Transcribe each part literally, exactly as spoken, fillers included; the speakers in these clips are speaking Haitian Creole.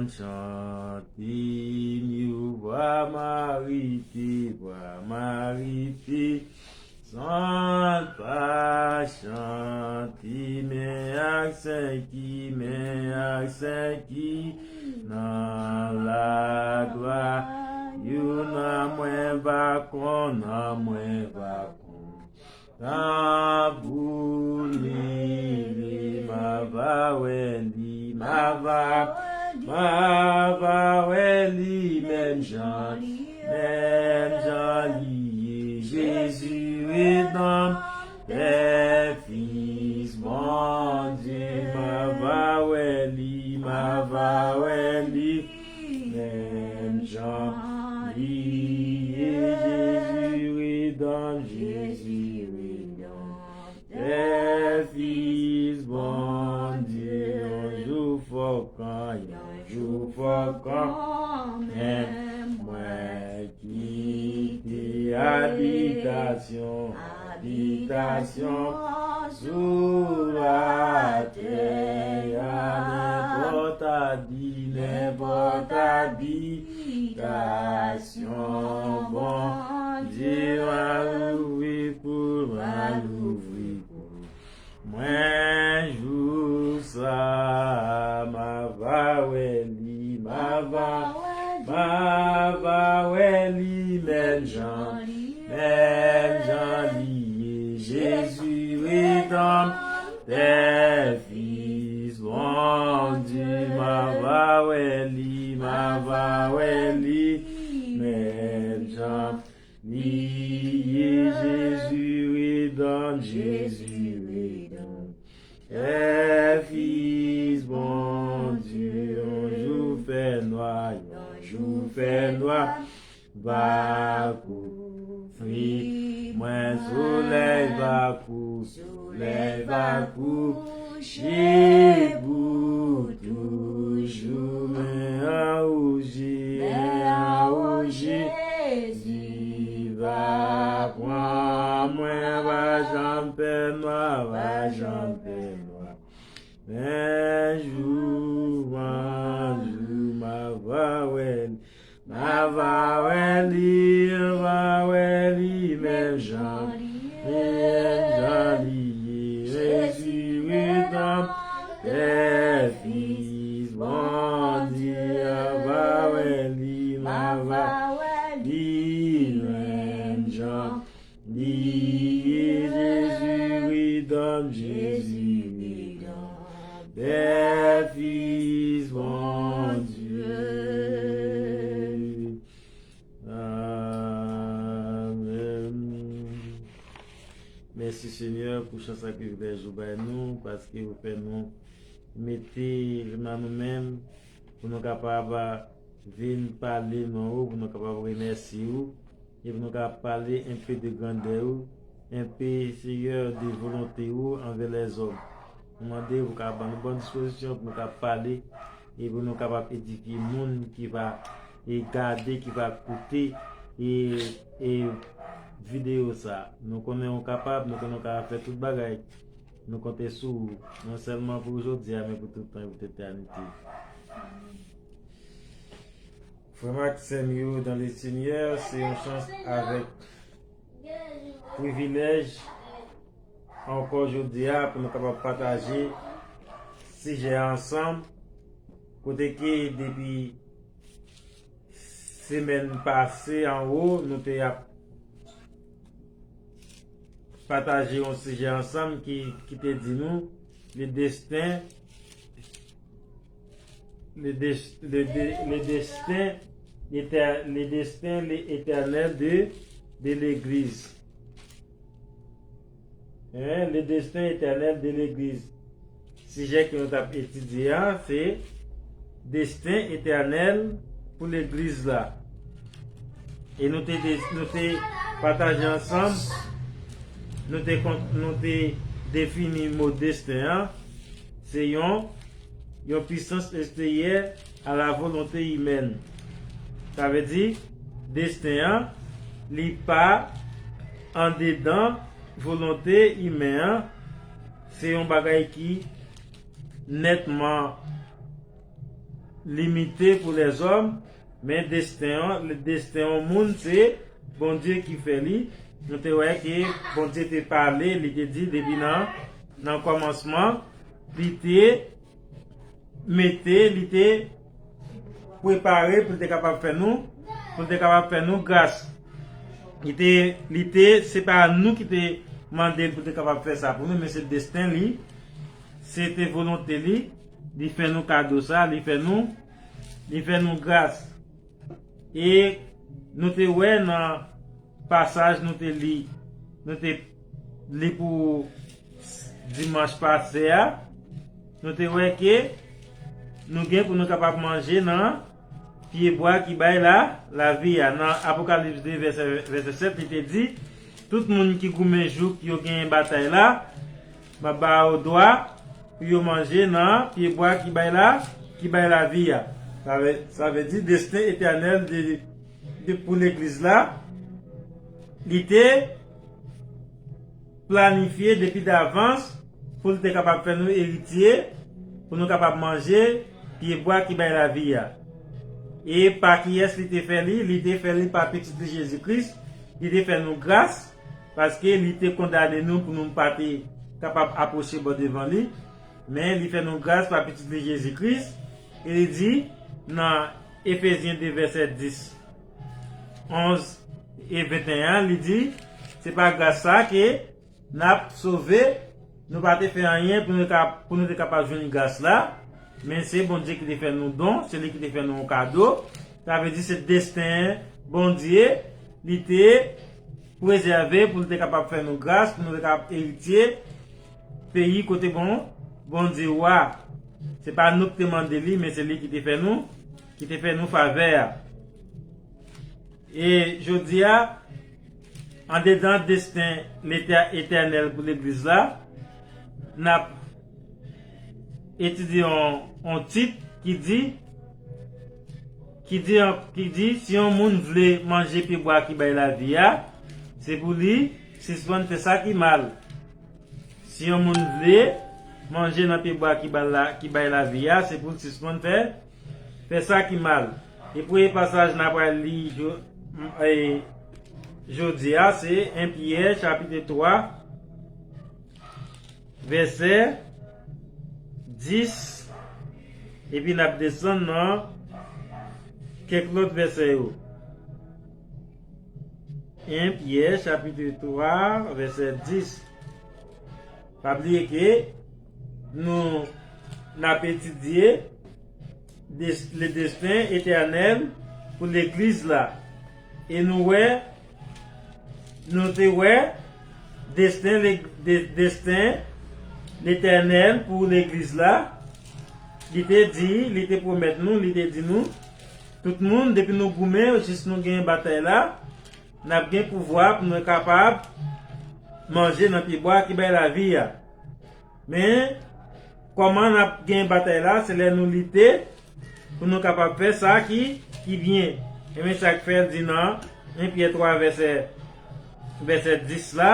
Chante m yo, vwa marite, vwa marite, san l pa chante, men ak sen ki, men ak sen ki nan laglwa. Youn nan mwen va konn, nan mwen va konn. Tanbou li, li, m a va wè li, m a va, m a va wè li, menm jan li, menm jan li ye. Jezi redanm, pè, fis, Bondye, m a va wè li, m a va wè li, menm jan li ye. Jezi redanm, Jezi redanm, pè, fis, Bondye, yon jou fòkan, yon jou fòkan, men mwen kite abitasyon, abitasyon sou latè a, nenpòt abi, nenpòt abitasyon, Bondye va louvri pou, va louvri pou mwen jou sa, m a va wè li, m a va, m a va wè li, menm jan, menm jan li ye. Jezi redanm, pè, fis, Bondye, m a va wè li, m a va wè li, menm jan li ye. Jezi redanm, Jezi redanm, pè, fis, Bondye, yon jou fènwa, yon jou fènwa va kouvri mwen, solèy va kou, solèy va kouche pou toujou. Men an ou Je, men an ou Jezi va pran mwen, va janm fènwa, va janm fènwa. Men jou an jou, m a va wè li, m a va wè li, m a wè li, menm jan, menm jan li ye. Jezi redanm, pè, fis, Bondye, m a va wè li, m a va wè li, menm jan li ye. Jezi redanm, Jezi redanm, pè, fis, Bondye. Amèn. Mèsi, Senyè, pou chans ak privilèj ou bay nou, paske ou fè nou mete nan nou menm, pou nou kapab vin pale non ou, pou nou kapab remèsye ou, e pou nou kapab pale enpe de grandè ou, enpe, Senyè, de volonte ou anvè lèzòm. Nou mande ou pou kapab ban nou bon dispozisyon, pou nou kapab pale, e pou nou kapab edifye moun ki va, e gade, ki va koute, e, e videyo sa. Nou konnen ou kapab, nou konnen ou kapab fè tout bagay. Nou konte sou ou, non sèlman pou jodi a, men pou tout tan e pou etènite. Frè m ak sè m yo dans le Seigneur, se yon chans avèk privilèj ankò jodi a pou nou kapab pataje sijè a ansanm, kote ke depi semèn pase anwo, nou te ap pataje yon sijè ansanm ki, ki te di nou, le destin, le, des- le, de- le destin, éter- le destin, le éternel de, de l'église. Hein, le destin éternel de l'église. Sijè ke nou t ap etidye a, se desten etènèl pou legliz la. E nou te, de- nou te pataje ansanm, nou te, kon- nou te defini mo desten an, se yon, yon pisans eksteryè a la volonte imèn. Sa vle di, desten an, li pa andedan volonte imen an, se yon bagay ki nètman limite pou lèzòm, men desten an, desten yon moun, se Bondye ki fè li. Nou te wè ke Bondye te pale, li te di depi nan, nan kòmansman, li te mete, li te prepare pou l te kapab fè nou, pou l te kapab fè nou gras. Li te, li te, se pa nou ki te mande l pou l te kapab fè sa pou nou, men se desten li, se te volonte li, li fè nou kado sa, li fè nou, li fè nou gras. E nou te wè nan pasaj nou te li, nou te li pou dimanch pase a, nou te wè ke nou gen pou nou kapab manje nan pyebwa ki bay la, lavi a. Nan Apokalips de, vèsè, vèsè sèt, li te di, tout moun ki goumen jouk yo genyen batay la, m ap ba yo dwa pou yo manje nan pyebwa ki bay la, ki bay lavi a. Sa vle, sa vle di desten etènèl de, de, pou legliz la, li te planifye depi davans pou l te kapab fè nou eritye, pou nou kapab manje pyebwa ki bay lavi a. E pa kiyès li te fè li? Li te fè li pa Pitit li Jezi Kris. Li te fè nou gras, paske li te kondane nou pou nou pa te kapab apwoche bò devan li. Men li fè nou gras pa Pitit li Jezi Kris. E li di nan Efezyen de vèsè dis, onz e venteyen, li di, se pa gras sa ke n ap sove, nou pa te fè anyen pou nou ka, pou nou te kapab jwenn gras la, men se Bondye ki te fè nou don, se li ki te fè nou yon kado. Sa vle di se desten Bondye, li te prezève pou l te kapab fè nou gras, pou nou te kapab eritye peyi kote bon, Bondye wa. Se pa nou ki te mande li, men se li ki te fè nou, ki te fè nou favè a. E jodi a, andedan desten letè-, etènèl pou legliz la, n ap etidye yon, yon tit ki di, ki di, ki di, si yon moun vle manje pyebwa ki bay lavi a, se pou li sispann fè sa ki mal. Si yon moun vle manje nan pyebwa ki bay la, ki bay lavi a, se pou l sispann fè, fè sa ki mal. E premye pasaj n ap pral li jo-, e, jodi a, se en Pyè, chapit twa, vèsè dis, epi n ap desann nan kèk lòt vèsè yo. En Pyè, chapit twa, vèsè dis. Pa bliye ke nou, n ap etidye des-, le desten etènèl pou legliz la. E nou wè, nou te wè desten le-, de-, desten letènèl pou legliz la. Li te di, li te pwomèt nou, li te di nou, tout moun, depi nou goumen jis nou genyen batay la, n ap gen pouvwa pou nou kapab manje nan pyebwa ki bay lavi a. Men, kòman n ap gen batay la? Se lè nou lite pou nou kapab fè sa ki, ki byen. E men sa k fè l di nan en Pyè twa vèsè, vèsè dis la,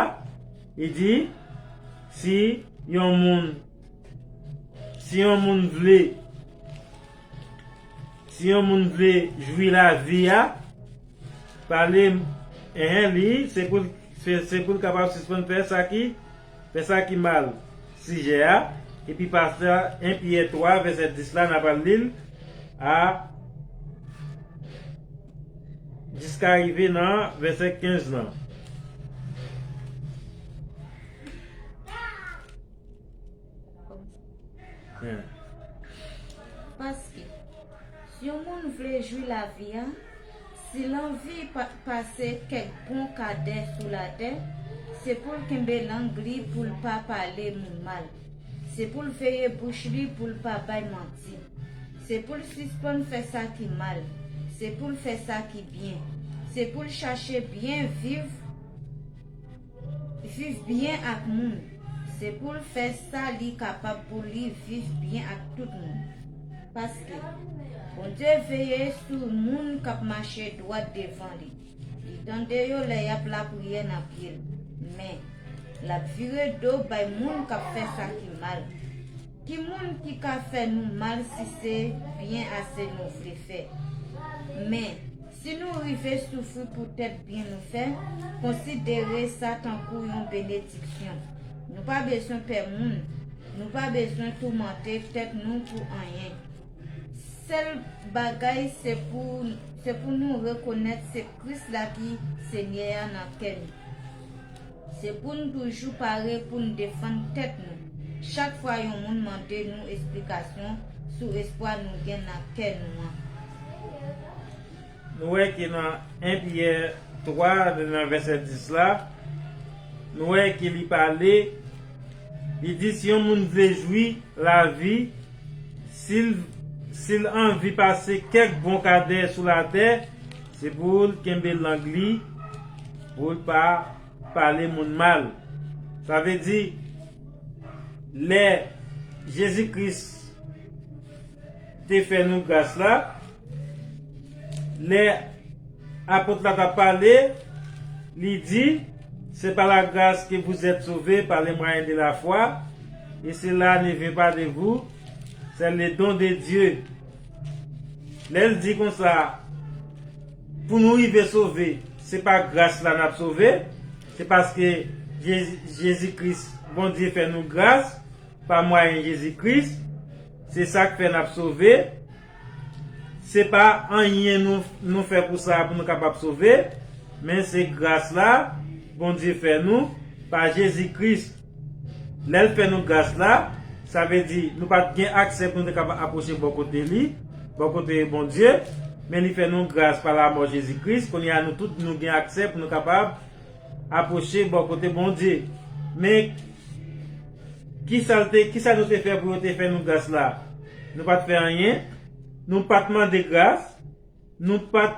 li di, si yon moun, si yon moun vle, si yon moun vle jwi lavi a, pale, enhen, li, se pou l, se, se pou l kapab sispann fè sa ki, fè sa ki mal, sijè a. Epi pastè, en Pyè twa, vèsè dis la, n ap al li l a, jiska rive nan vèsè kenz lan. Paske, si yon moun vle jwi lavi a, si l anvi pa-, pase kèk bon kadè sou latè, se pou l kenbe lang li pou l pa pale moun mal. Se pou l veye bouch li pou l pa bay manti. Se pou l sispann fè sa ki mal. Se pou l fè sa ki byen. Se pou l chache byen viv, viv byen ak moun. Se pou l fè sa li kapab pou li viv byen ak tout moun. Paske, Bondye veye sou moun k ap mache dwat devan li. Li tande yo lè y ap lapriyè nan pye l. Men, l ap vire do bay moun k ap fè sa ki mal. Ki moun ki ka fè nou mal si se byen ase nou vle fè? Men, si nou rive soufri poutèt byen nou fè, konsidere sa tankou yon benediksyon. Nou pa bezwen pè moun, nou pa bezwen toumante tèt nou pou anyen. Sèl bagay se pou, se pou nou rekonèt se Kris la ki Senyè a nan kè nou. Se pou n toujou pare pou n defann tèt nou chak fwa yon moun mande nou esplikasyon sou espwa nou gen nan kè nou an. Nou wè ke nan en Pyè twa, nan vèsè dis la, nou wè ke li pale, li di si yon moun vle jwi lavi, si l si l anvi pase kèk bon kadè sou latè, se pou l kenbe lang li, pou l pa pale moun mal. Sa vle di, lè Jezi Kris te fè nou gras la, lè apot la t ap pale, li di, c'est par la grâce que vous êtes sauvés par le moyen de la foi, et cela ne vient pas de vous, c'est le don de Dieu. Lè l di konsa, pou nou rive sove, se pa gras la n ap sove, se paske Jezi, Jezi Kris, Bondye fè nou gras pa mwayen Jezi Kris, se sa k fè n ap sove. Se pa anyen nou, nou fè pou sa pou nou kapab sove, men se gras la Bondye fè nou pa Jezi Kris. Lè l fè nou gras la, sa vle di nou pa t gen aksè pou nou te kapab apwoche bò kote li, bò kote Bondye, men li fè nou gras pa lamò Jezi Kris. Kounye a nou tout nou gen aksè pou nou kapab apwoche bò kote Bondye. Men kisa l te, kisa nou te fè pou yo te fè nou gras la? Nou pa t fè anyen. Nou pa t mande gras. Nou pa t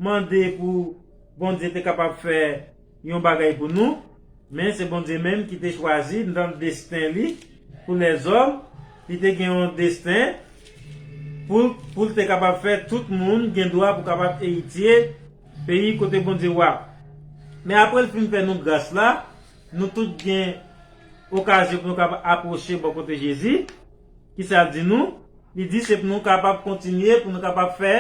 mande pou Bondye te kapab fè yon bagay pou nou, men se Bondye menm ki te chwazi nan desten li pou lèzòm, li te gen yon desten pou, pou l te kapab fè tout moun gen dwa pou kapab eritye peyi kote Bondye wa. Men apre l fin fè nou gras la, nou tout gen okazyon pou nou kapab apwoche bò kote Jezi. Kisa l di nou? Li di se pou nou kapab kontinye, pou nou kapab fè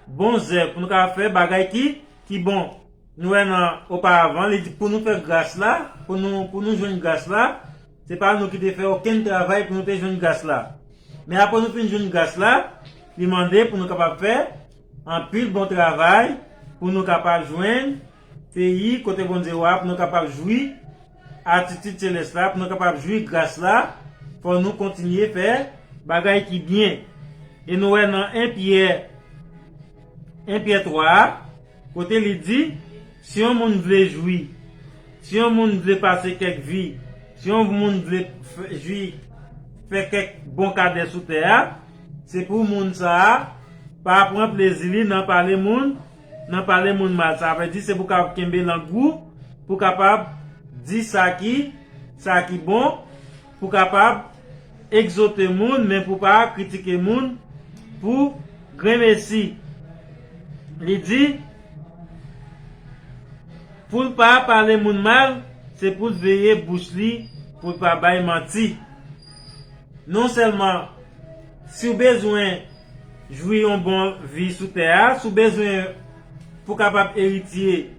bon zèv, pou nou kapab fè bagay ki, ki bon. Nou wè nan oparavan, li di pou nou fè gras la, pou nou, pou nou jwenn gras la, se pa nou ki te fè okenn travay pou nou te jwenn gras la. Men apre nou fin jwenn gras la, li mande pou nou kapab fè anpil bon travay, pou nou kapab jwenn peyi kote Bondye wa, pou nou kapab jwi atitid selès la, pou nou kapab jwi gras la, fò nou kontinye fè bagay ki byen. E nou wè nan en Pyè, en Pyè twa a, kote li di, si yon moun vle jwi, si yon moun vle pase kèk vi, si yon moun vle fè, jwi, fè kèk bon kadè sou tè a, se pou moun sa a pa pran plezi li nan pale moun, nan pale moun mal. Sa vle di se pou kapab kenbe lang ou, pou kapab di sa ki, sa ki bon, pou kapab egzote moun, men pou pa kritike moun pou grenmesi. Li di, pou l pa pale moun mal, se pou l veye bouch li, pou l pa bay manti. Non sèlman, si w bezwen jwi yon bon vi sou tè a, si w bezwen pou kapab eritye,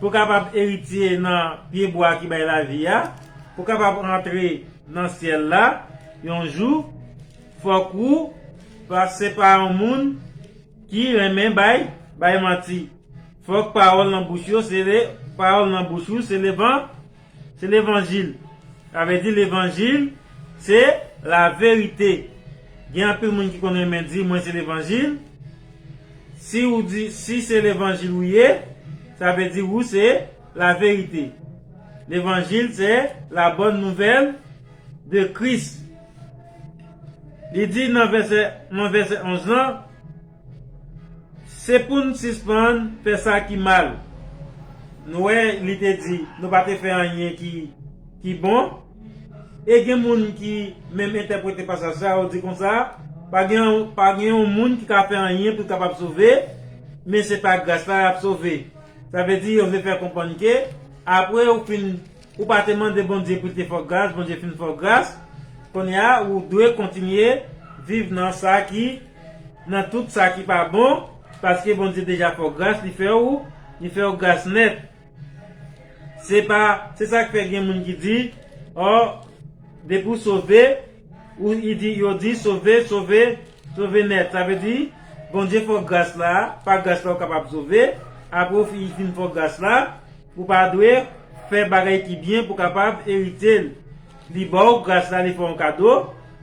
pou kapab eritye nan pyebwa ki bay lavi a, pou kapab rantre nan syèl la yon jou, fòk ou pase pa yon moun ki renmen bay, bay manti. Fòk pawòl nan bouch yo, se le, pawòl nan bouch ou, se levan, se levanjil. Sa vle di levanjil, se laverite. Gen anpil moun ki konn renmen di, mwen se levanjil. Si ou di, si se levanjil ou ye, sa vle di ou se laverite. Levanjil se la bonne nouvelle de Christ. Li di nan vèsè, nan vèsè onz lan, se pou n sispann fè sa ki mal. Nou wè, li te di, nou pa te fè anyen ki, ki bon. E gen moun ki menm entèprete pasaj sa, yo di konsa, pa gen, pa gen yon moun ki ka fè anyen pou l kapab sove, men se pa gras la y ap sove. Sa vle di, yo vle fè konprann ke, apre ou fin, ou pa te mande Bondye pou l te fè w gras, Bondye fin fè w gras, Kounye a, ou dwe kontinye viv nan sa ki, nan tout sa ki pa bon, paske Bondye deja fè w gras, li fè w, li fè w gras nèt. Se pa, se sa k fè gen moun ki di, ò, depi w sove, ou, i di, yo di, sove, sove, sove nèt. Sa vle di, Bondye fè w gras la, pa gras la ou kapab sove, apre w fi-, fin fè w gras la, ou pa dwe fè bagay ki byen pou kapab eritye l. Li ba w gras la, li fè w kado,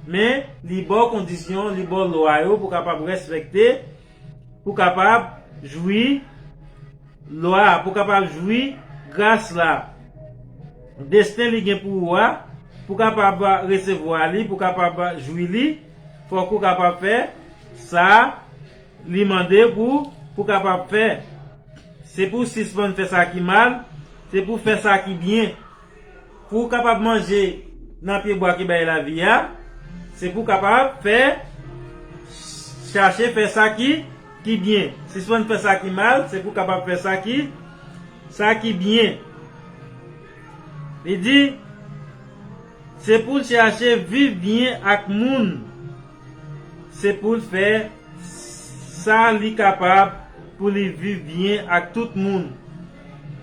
men li ba w kondisyon, li ba w lwa yo pou kapab respekte, pou kapab jwi lwa, pou kapab jwi gras la. Desten li gen pou ou a, pou kapab resevwa li, pou kapab jwi li, fòk ou kapab fè sa li mande pou, pou kapab fè. Se pou sispann fè sa ki mal, se pou fè sa ki byen. Pou w kapab manje nan pyebwa ki bay lavi a, se pou w kapab fè, chache fè sa ki, ki byen. Sispann fè sa ki mal, se pou w kapab fè sa ki, sa ki byen. Li di, se pou l chache viv byen ak moun. Se pou l fè sa li kapab pou li viv byen ak tout moun.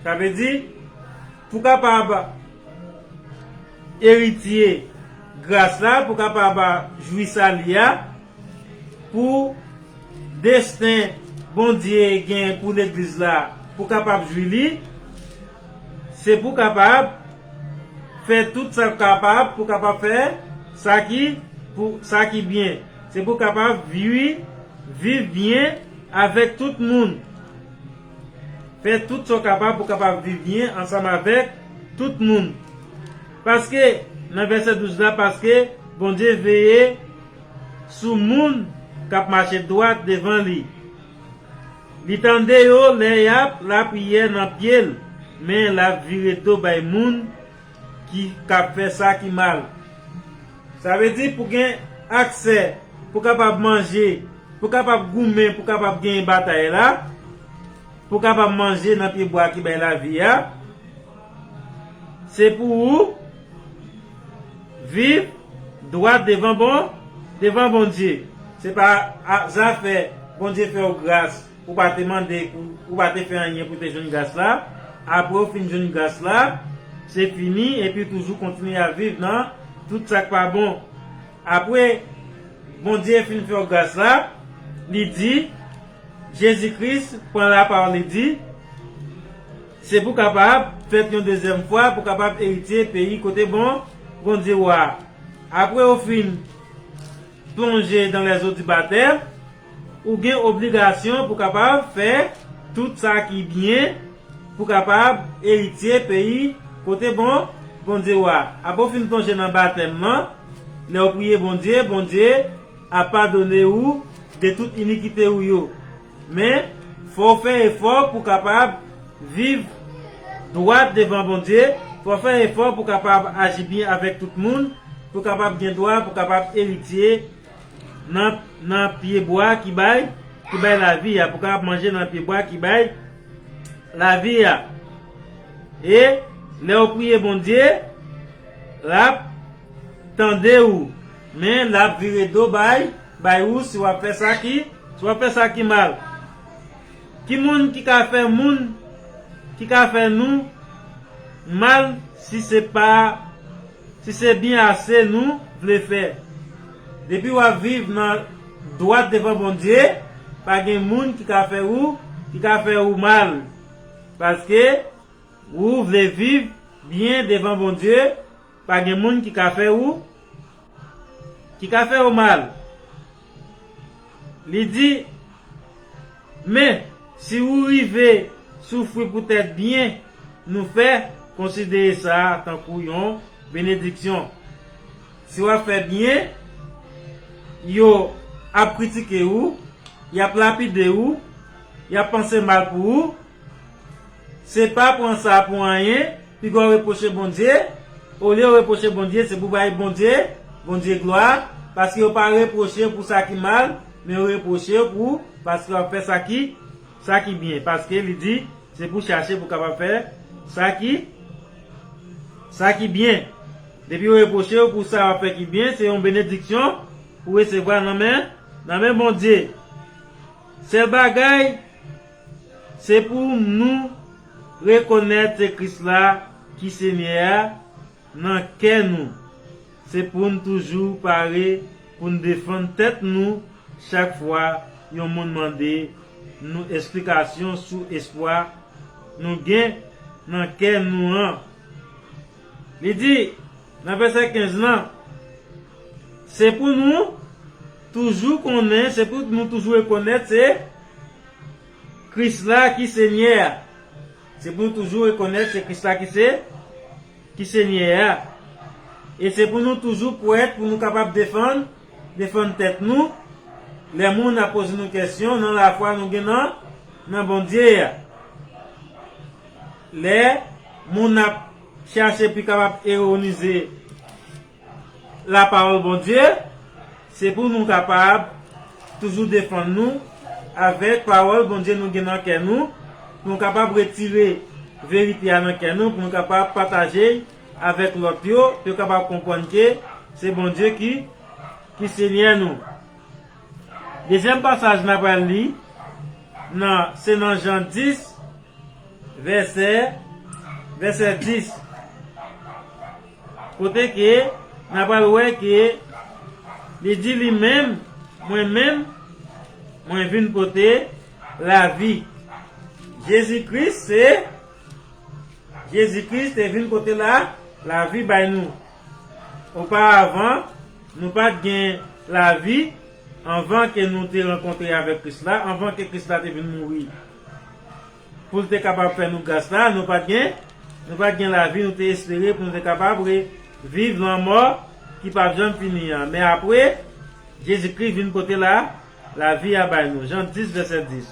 Sa vle di, pou kapab eritye gras la, pou kapab jwi sali a, pou desten Bondye gen pou legliz la, pou kapab jwi li, se pou kapab fè tout sa w kapab pou kapab fè sa ki, pou sa ki byen. Se pou kapab viv, viv byen avèk tout moun. Fè tout sa w kapab pou kapab viv byen ansanm avèk tout moun. Paske, nan vèsè douz la, paske Bondye veye sou moun k ap mache dwat devan li. Li tande yo lè y ap lapriyè nan pye l, men l ap vire do bay moun ki k ap fè sa ki mal. Sa vle di pou gen aksè, pou kapab manje, pou kapab goumen, pou kapab genyen batay la, pou kapab manje nan pyebwa ki bay lavi a, se pou ou viv dwat devan bon, devan Bondye. Se pa a, zafè Bondye fè w gras, ou pa te mande, ou, ou pa te fè anyen pou te jwenn gras la. Apre w fin jwenn gras la, se fini, epi w toujou kontinye ap viv nan tout sa k pa bon. Apre Bondye fin fè w gras la, li di, Jezi Kris pran lapawòl, li di, se pou kapab fèt yon dezyèm fwa, pou kapab eritye peyi kote bon, Bondye wa. Apre w fin plonje dans les eaux du baptême, ou gen obligasyon pou kapab fè tout sa ki byen, pou kapab eritye peyi kote bon, Bondye wa. Apre w fin plonje nan batèm nan, lè w priye Bondye, Bondye ap padone ou de tout inikite ou yo. Men, fò w fè efò pou kapab viv dwat devan Bondye, fò w fè efò pou kapab aji byen avèk tout moun, pou kapab gen dwa, pou kapab eritye nan, nan pyebwa ki bay, ki bay lavi a, pou kapab manje nan pyebwa ki bay lavi a. E lè w priye Bondye, l ap tande ou, men l ap vire do bay, bay ou si w ap fè sa ki, si w ap fè sa ki mal. Ki moun ki ka fè moun, ki ka fè nou mal si se pa, si se byen ase nou vle fè? Depi w ap viv nan dwat devan Bondye, pa gen moun ki ka fè ou, ki ka fè ou mal. Paske ou vle viv byen devan Bondye, pa gen moun ki ka fè ou, ki ka fè ou mal. Li di, men, si ou rive soufri poutèt byen nou fè, konsidere sa tankou yon benediksyon. Si w ap fè byen, yo ap kritike ou, y ap lapide ou, y ap panse mal pou ou, se pa pran sa pou anyen, piga w repwoche Bondye, olye w repwoche Bondye, se pou bay Bondye, Bondye glwa, paske yo pa repwoche w pou sa ki mal, men yo repwoche w pou, paske w ap fè sa ki, sa ki byen, paske li di, se pou chache pou kapab fè sa ki, sa ki byen. Depi yo repwoche w pou sa w ap fè ki byen, se yon benediksyon pou w resevwa nan men, nan men Bondye. Sèl bagay, se pou nou rekonèt se Kris la ki Senyè a nan kè nou. Se pou n toujou pare pou n defann tèt nou chak fwa yon moun mande nou esplikasyon sou espwa nou gen nan kè nou an. Li di nan vèsè kenz lan, se pou nou toujou konnen, se pou nou toujou rekonèt se Kris la ki Senyè a. Se pou nou toujou rekonèt se Kris la ki se, ki Senyè a. E se pou nou toujou prèt pou nou kapab defann, defann tèt nou. Lè moun ap poze nou kesyon nan lafwa nou gen nan, nan Bondye a. Lè moun ap chache pou kapab eronize lapawòl Bondye, se pou nou kapab toujou defann nou avèk pawòl Bondye nou gen nan kè nou, pou nou kapab retire verite a nan kè nou, pou nou kapab pataje avèk lòt yo, pou yo kapab konprann ke se Bondye ki, ki Senyè nou. Dezyèm pasaj n ap pral li, nan, se nan Jan dis, vèsè, vèsè dis. Kote ke n a pral wè ke li di li menm, mwen menm, mwen vin pote lavi. Jezi Kris se, Jezi Kris te vin pote la, lavi bay nou. Oparavan, nou pa t gen lavi anvan ke nou te rankontre avèk Kris la, anvan ke Kris la te vin mouri. Pou l te kapab fè nou gras la, nou pa t gen, nou pa t gen lavi, nou te espere pou nou te kapab re-, viv lanmò ki p ap janm fini an. Men apre, Jezi Kris vin pote la, lavi a bay nou. Jan dis, vèsè dis.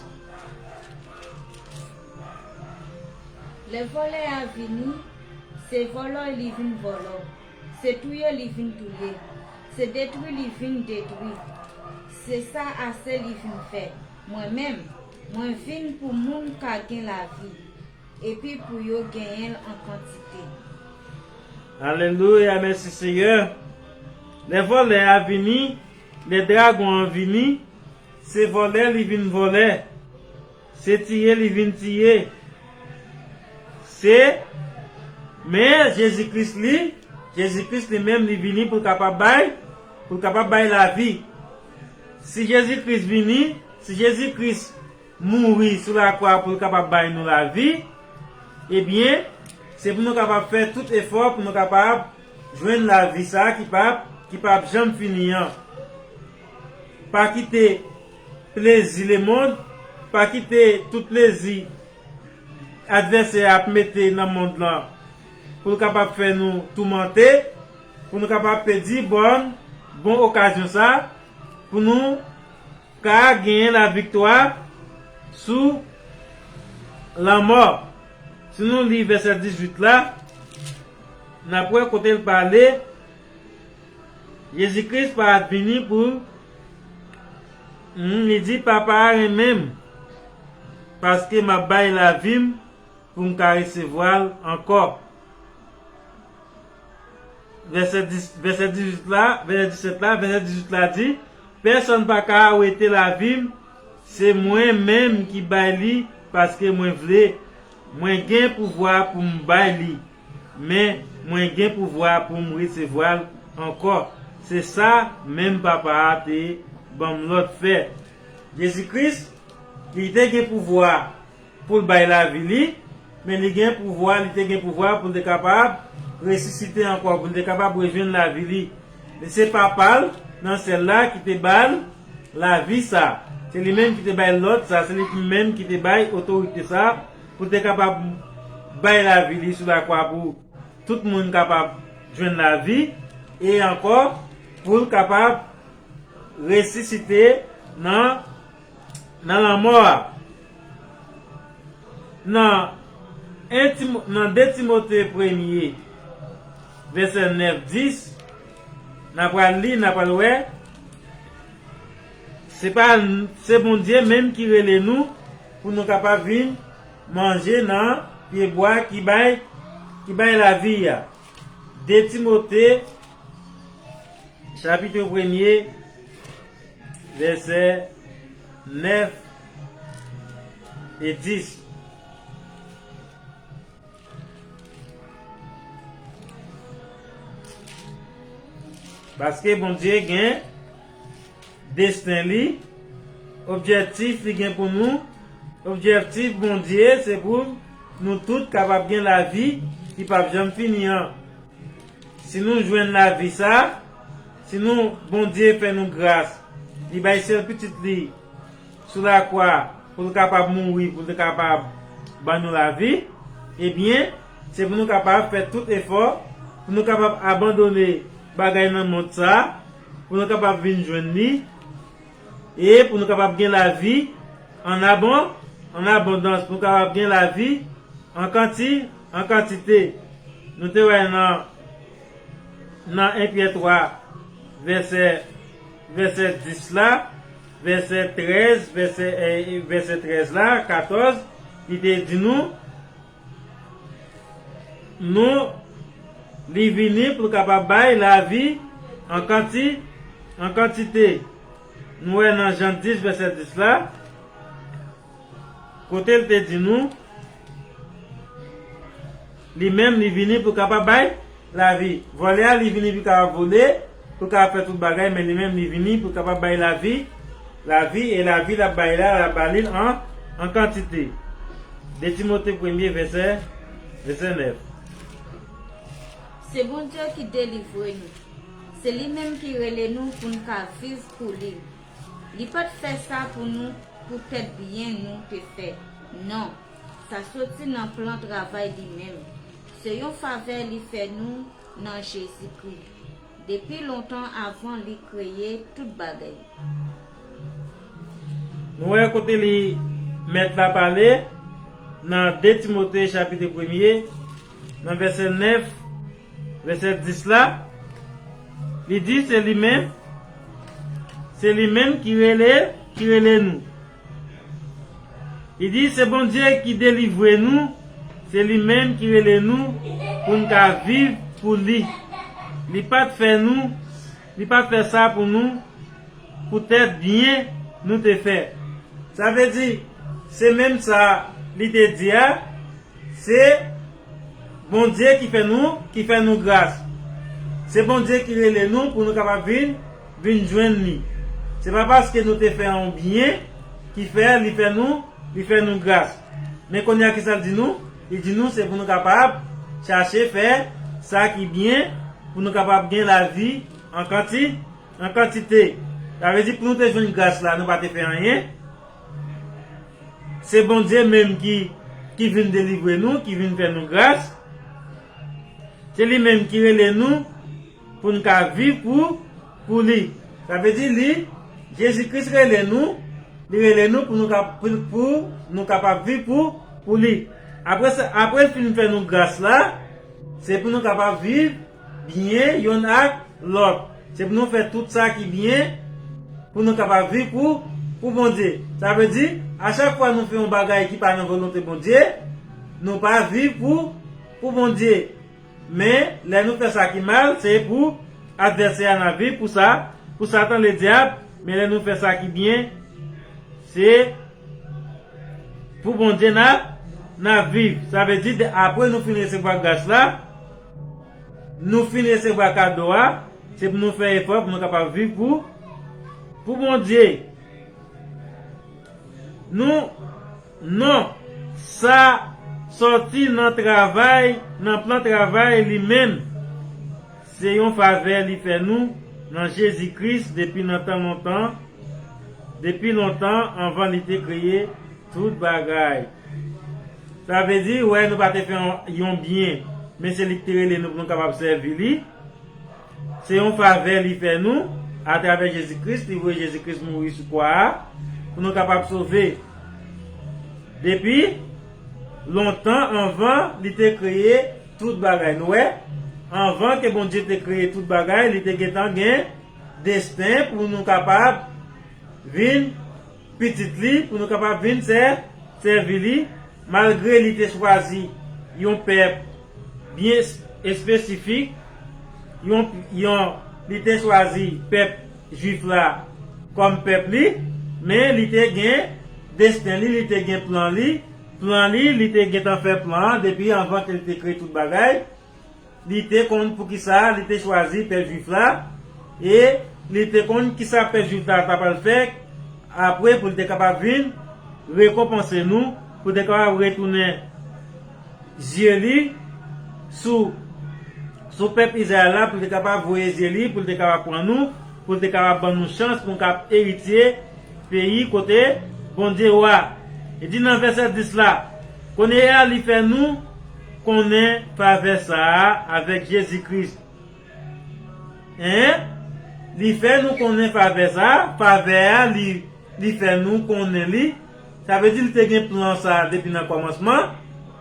Lè vòlè a vini, se vòlò li vin vòlò, se touye li vin touye, se detwi li vin detwi. Se sa ase li vin fè. Mwen menm, mwen vin pou moun ka gen lavi, epi pou yo genyen l an kantite. Alelouya, mèsi Seyè. Lè vòlè a vini, lè dragon an vini, se vòlè li vin vòlè, se tiye li vin tiye. Se, men Jezi Kris li, Jezi Kris li menm li vini pou l kapab bay, pou l kapab bay lavi. Si Jezi Kris vini, si Jezi Kris mouri sou lakwa pou l kapab bay nou lavi, ebyen, se pou nou kapab fè tout efò pou nou kapab jwenn lavi sa a ki p ap, ki p ap janm fini an. Pa kite plezi lemonn, pa kite tout plezi advèsè a ap mete nan mond lan pou l kapab fè nou toumante, pou nou kapab pèdi bon, bon okazyon sa, pou nou ka genyen laviktwa sou lanmò. Si nou li vèsè dizuit la, n ap wè kote l pale, Jezi Kris pa vini pou, hmm, li di, Papa a renmen m, paske m ap bay lavi m pou m ka resevwa l ankò. Vèsè dis, vèsè dizuit la, vèsè disèt la, vèsè dizuit la di, pèsonn pa ka arete lavi m, se mwen menm ki bay li paske mwen vle. Mwen gen pouvwa pou m bay li, men mwen gen pouvwa pou m resevwa l ankò. Se sa menm Papa a te ban m lòd fè. Jezi Kris, li te gen pouvwa pou l bay lavi li, men li gen pouvwa, li te gen pouvwa pou l te kapab resisite ankò, pou l te kapab rejwenn lavi li. Men se Papa l nan syèl la ki te ba l lavi sa. Se li menm ki te bay lòd sa, se li menm ki te bay otorite sa pou l te kapab bay lavi li sou lakwa pou tout moun kapab jwenn lavi, e ankò pou l kapab resisite nan, nan lanmò a. Nan en Timo-, nan de Timote premye, vèsè nèf, dis, n a pral li, n a pral wè, se pa, se Bondye menm ki rele nou pou nou kapab vin manje nan pyebwa ki bay, ki bay lavi a. De Timote, chapit premye, vèsè nèf e dis. Paske Bondye gen desten li, objektif li gen pou nou, objektif Bondye se pou nou tout kapab gen lavi ki p ap janm fini an. Si nou jwenn lavi sa, si nou, Bondye fè nou gras, li bay sèl pitit li sou lakwa pou l kapab mouri, pou l kapab ban nou lavi, ebyen, se pou nou kapab fè tout efò, pou nou kapab abandone bagay nan mond sa, pou nou kapab vin jwenn li, e pou nou kapab gen lavi an abon-, an abondans, pou nou kapab gen lavi an kanti-, an kantite. Nou te wè nan, nan en Pyè twa, vèsè, vèsè dis la, vèsè trèz, vèsè, eh, vèsè trèz la, katòz, li te di nou, nou, li vini pou l kapab bay lavi an kanti-, an kantite. Nou wè nan Jan dis, vèsè dis la, kote l te di nou, li menm, li vini pou l kapab bay lavi. Vòlè a, li vini pou l kapab vole, pou l kapab fè tout bagay, men li menm, li vini pou l kapab bay lavi, lavi, e lavi l ap bay la, l ap ba li l an, an kantite. De Timote premye, vèsè, vèsè nèf. Se Bondye ki delivre nou. Se li menm ki rele nou pou n ka viv pou li. Li pa t fè sa pou nou, poutèt byen nou te fè. Non, sa soti nan plan travay li menm. Se yon favè li fè nou nan Jezikri, depi lontan avan li kreye tout bagay. Nou wè kote li mèt la pale nan de Timote chapit premye, nan vèsè nèf, vèsè dis la, li di se li menm, se li menm ki rele, ki rele nou. Li di se Bondye ki delivre nou, se li menm ki rele nou pou n ka viv pou li. Li pa t fè nou, li pa t fè sa pou nou, poutèt byen nou te fè. Sa vle di, se menm sa li te di a, se Bondye ki fè nou, ki fè nou gras. Se Bondye ki rele nou pou nou kapab vin, vin jwenn li. Se pa paske nou te fè yon byen ki fè li fè nou, li fè nou gras. Men kounye a ki sa l di nou? Li di nou se pou nou kapab chache fè sa ki byen, pou nou kapab gen lavi an kanti-, an kantite. Sa vle di pou nou te jwenn gras la, nou pa te fè anyen. Se Bondye menm ki, ki vin delivre nou, ki vin fè nou gras. Se li menm ki rele nou pou n ka viv pou, pou li. Sa vle di li, Jezi Kris rele nou, li rele nou pou nou ka, pou, pou nou kapab viv pou, pou li. Apre sa, apre l fin fè nou gras la, se pou nou kapab viv byen yonn ak lòt. Se pou nou fè tout sa ki byen pou nou kapab viv pou, pou Bondye. Sa vle di, a chak fwa nou fè yon bagay ki pa nan volonte Bondye, nou pa viv pou, pou Bondye. Men, lè nou fè sa ki mal, se pou advèsè a n ap viv, pou sa, pou Satan Ledyab, men lè nou fè sa ki byen, se pou Bondye n ap, n ap viv. Sa vle di, de-, apre nou fin resevwa gras la, nou fin resevwa kado a, se pou nou fè efò pou nou kapab viv pou, pou Bondye. Nou, non, sa sòti nan travay, nan plan travay li menm. Se yon favè li fè nou nan Jezi Kris depi nan tan lontan, depi lontan anvan li te kreye tout bagay. Sa vle di, wè, nou pa te fè yon, yon byen, men se li ki te rele nou pou nou kapab sèvi li. Se yon favè li fè nou atravè Jezi Kris, li voye Jezi Kris mouri sou kwa a pou nou kapab sove. Depi lontan anvan li te kreye tout bagay. Nou wè, anvan ke Bondye te kreye tout bagay, li te gentan gen desten pou nou kapab vin pitit li, pou nou kapab vin sè-, sèvi li, malgre li te chwazi yon pèp byen es-, espesifik, yon, yon, li te chwazi pèp jwif la kòm pèp li, men li te gen desten li, li te gen plan li. Plan li, li te gentan fè plan an depi anvan ke li te kreye tout bagay. Li te konn poukisa li te chwazi pèp jwif la, e li te konn kisa pèp jwif la ta pral fè apre pou li te kapab vin rekonpanse nou, pou li te kapab retounen zye li sou, sou pèp Izrayèl la, pou li te kapab voye zye li, pou li te kapab pran nou, pou li te kapab ban nou chans pou nou kapab eritye peyi kote Bondye wa. Li di nan vèsè dis la, kounye a li fè nou konnen favè sa a avèk Jezi Kris. En? Li fè nou konnen favè sa a, favè a, li, li fè nou konnen li. Sa vle di li te gen plan sa a depi nan kòmansman.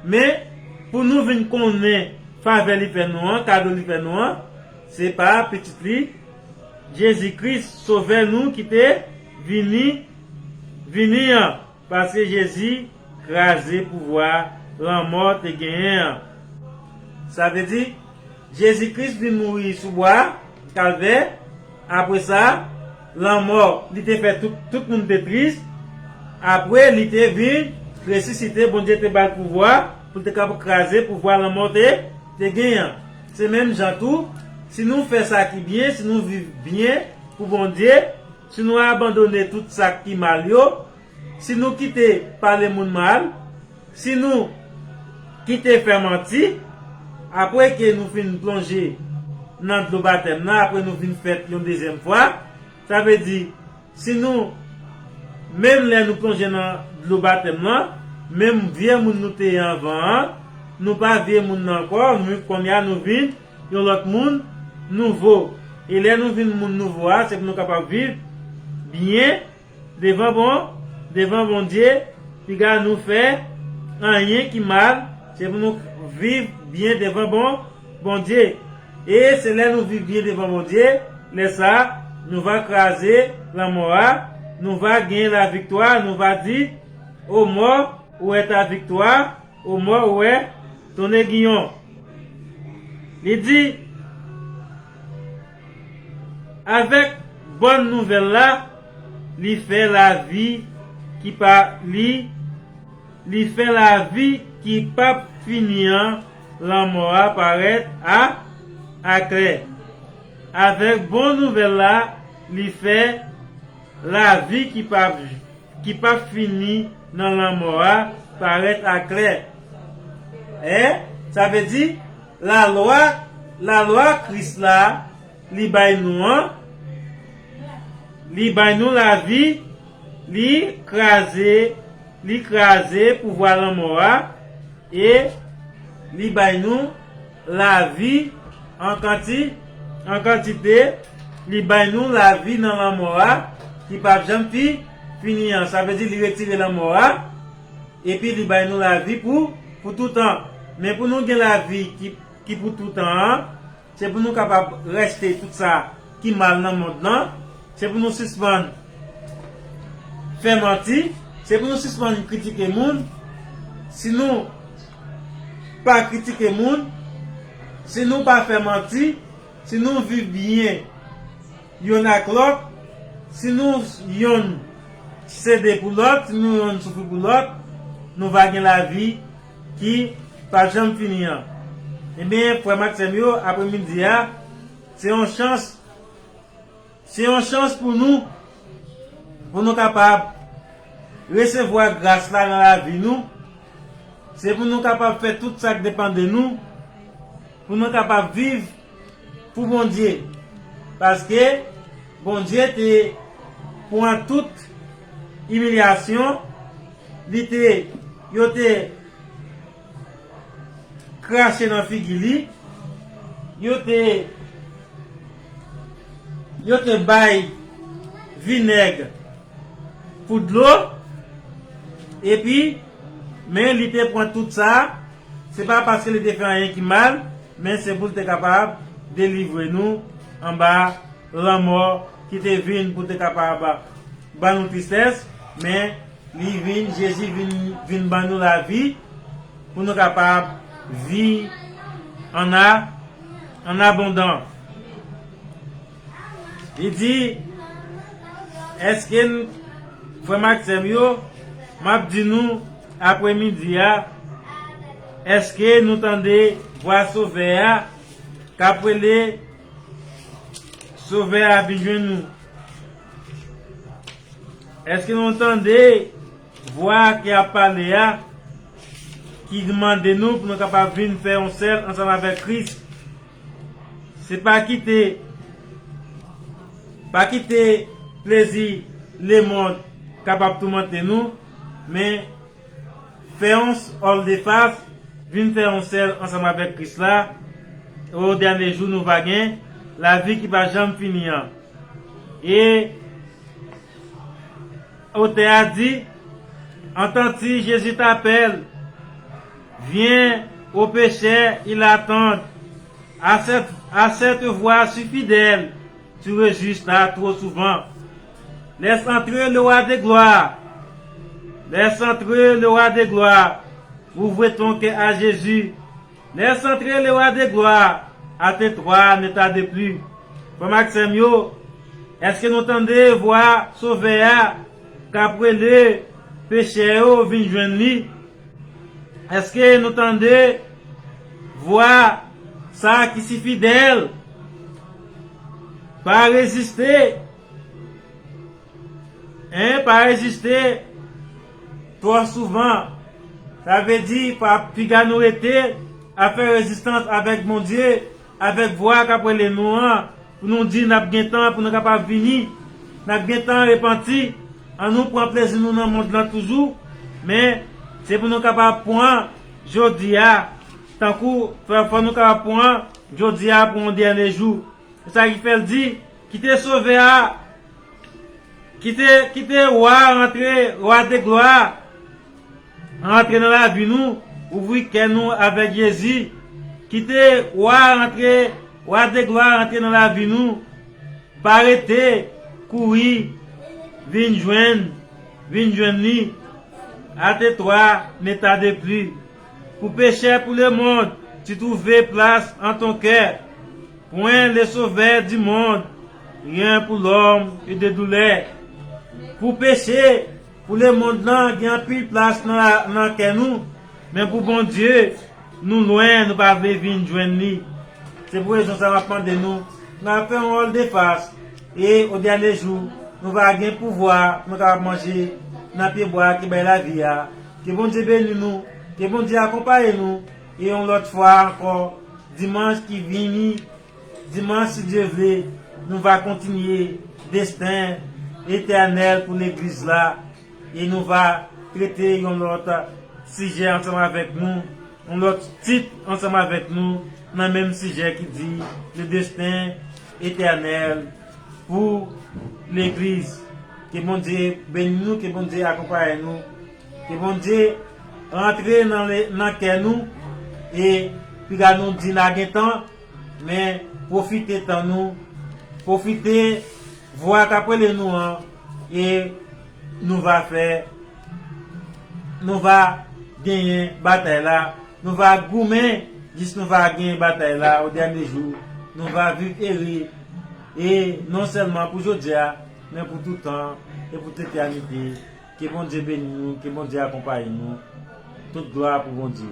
Men, pou nou vin konnen favè li fè nou an, kado li fè nou an, se pa pitit li, Jezi Kris, Sovè nou ki te vini, vini an. Paske Jezi kraze pouvwa lanmò te genyen an. Sa vle di, Jezi Kris vin mouri sou bwa Kalvè. Apre sa, lanmò, li te fè tout, tout moun te tris. Apre, li te vin resisite, Bondye te ba l pouvwa pou l te kapab kraze pouvwa lanmò te, te genyen an. Se menm jan tou, si nou fè sa ki byen, si nou viv byen pou Bondye, si nou abandone tout sa ki mal yo, si nou kite pale moun mal, si nou kite fè manti, apre ke nou fin plonje nan dlo batèm nan, apre nou vin fèt yon dezyèm fwa, sa vle di, si nou, menm lè nou plonje nan dlo batèm nan, menm vye moun nou te ye anvan an, nou pa vye moun nan ankò, nou, kounye a nou vin yon lòt moun nouvo. E lè nou vin moun nouvo a, se pou nou kapab viv byen devan bon, devan Bondye, piga nou fè anyen ki mal, se pou nou viv byen devan bon, Bondye. E se lè nou viv byen devan Bondye, lè sa, nou va kraze lanmò a, nou va gen laviktwa, nou va di, O mò, où est ta victoire? O mò, où est ton aiguillon? Li di, avèk bòn nouvèl la, li fè lavi ki pa li, li fè lavi ki p ap fini an, lanmò a parèt a, aklè. Avèk bon nouvèl la, li fè lavi ki p ap, ki p ap fini nan lanmò a parèt aklè. E, sa vle di, lalwa, lalwa Kris la, li bay nou an, li bay nou lavi, li kraze, li kraze pouvwa lanmò a, e li bay nou lavi an kanti-, an kantite, li bay nou lavi nan lanmò a, ki p ap janm fi-, fini an. Sa vle di li retire lanmò a, epi li bay nou lavi pou, pou toutan. Men pou nou gen lavi ki, ki pou toutan an, se pou nou kapab rejte tout sa ki mal nan mond lan, se pou nou sispann fè manti, se pou nou sispann kritike moun. Si nou pa kritike moun, si nou pa fè manti, si nou viv byen yonn ak lòt, si nou yonn sede pou lòt, si nou yonn soufri pou lòt, nou va gen lavi ki p ap janm fini an. Ebyen, frè m ak sè m yo, apremidi a, se yon chans, se yon chans pou nou, pou nou kapab resevwa gras la nan lavi nou. Se pou nou kapab fè tout sa k depann de nou, pou nou kapab viv pou Bondye. Paske Bondye te pran tout imilyasyon, li te, yo te krache nan figi li, yo te, yo te bay vinèg pou dlo, epi, men li te pran tout sa, se pa paske li te fè anyen ki mal, men se pou l te kapab delivre nou anba lanmò ki te vin pou te kapab ban nou tristès, men li vin, Jezi vin, vin ban nou lavi pou nou kapab viv an a, an abondan. Li di, èske n, frè m ak sè m yo, m ap di nou, apremidi a, èske nou tande vwa Sovè a k ap rele Sovè a vin jwenn nou? Èske nou tande vwa ki ap pale a, ki mande nou pou nou kapab vin fè yon sèl ansanm avèk Kris? Se pa kite, pa kite plezi lemonn kapab toumante nou, men fè yon s-, òldefas, vin fè yon sèl ansanm avèk Kris la, o dènye jou nou va gen lavi ki pa janm fini an. E otè a di, entends-tu, Jésus t'appelle, viens, ô pécheur, il attend. À cette, à cette voix si fidèle, tu résistes trop souvent. Laisse entrer le roi de gloire. Laisse entrer le roi de gloire. Ouvre ton cœur à Jésus. Laisse entrer le roi de gloire. À tes trois, ne tarde plus. Frè m ak sè m yo, èske nou tande vwa Sovè a k ap rele pechè yo vin jwenn li? Èske nou tande vwa sa ki si fidèl? Pa reziste. Hein, pa reziste twò souvan. Sa vle di, pa piga nou rete ap fè rezistans avèk Bondye, avèk vwa k ap rele nou an, pou nou di n ap gen tan pou nou kapab vini, n ap gen tan repanti. Ann nou pran plezi nou nan mond lan toujou, men se pou nou kapab pran jodi a, tankou fò, fò nou kapab pran jodi a pou yon dènye jou. Se sa ki fè l di, kite Sovè a, kite, kite wa a rantre, wa de glwa a rantre nan lavi nou, ouvri kè nou avèk Jezi. Kite wa a rantre, wa de glwa a rantre nan lavi nou. Pa rete, kouri, vin jwenn, vin jwenn li. À tes trois, ne tarde plus. Pour pécheur, pour le monde, tu trouves place en ton cœur. Point le sauveur du monde, rien pour l'homme et de douleur. Pou peche, pou lemonn nan, gen anpil plas nan, nan kè nou, men pou Bondye, nou lwen, nou pa vle vin jwenn li. Se pou rezon sa m ap mande nou, n a fè yon òldefas, e o dènye jou, nou va gen pouvwa, nou kapab manje nan pyebwa ki bay lavi a. Ke Bondye beni nou, ke Bondye akonpaye nou, e yon lòt fwa ankò, dimanch ki vini, dimanch, si Dye vle, nou va kontinye desten etènèl pou legliz la, e nou va trete yon lòt sijè ansanm avèk nou, yon lòt tit ansanm avèk nou, nan menm sijè ki di le destin éternel pou legliz. Ke Bondye beni nou, ke Bondye akonpaye nou, ke Bondye rantre nan le, nan kè nou, e piga nou di n a gen tan, men pwofite tan nou, pwofite vwa k ap rele nou an, e nou va fè, nou va genyen batay la, nou va goumen jis nou va genyen batay la, o dènye jou, nou va viv ere, e non sèlman pou jodi a, men pou tout tan, e pou tout etènite. Ke Bondye beni nou, ke Bondye akonpaye nou. Tout glwa pou Bondye.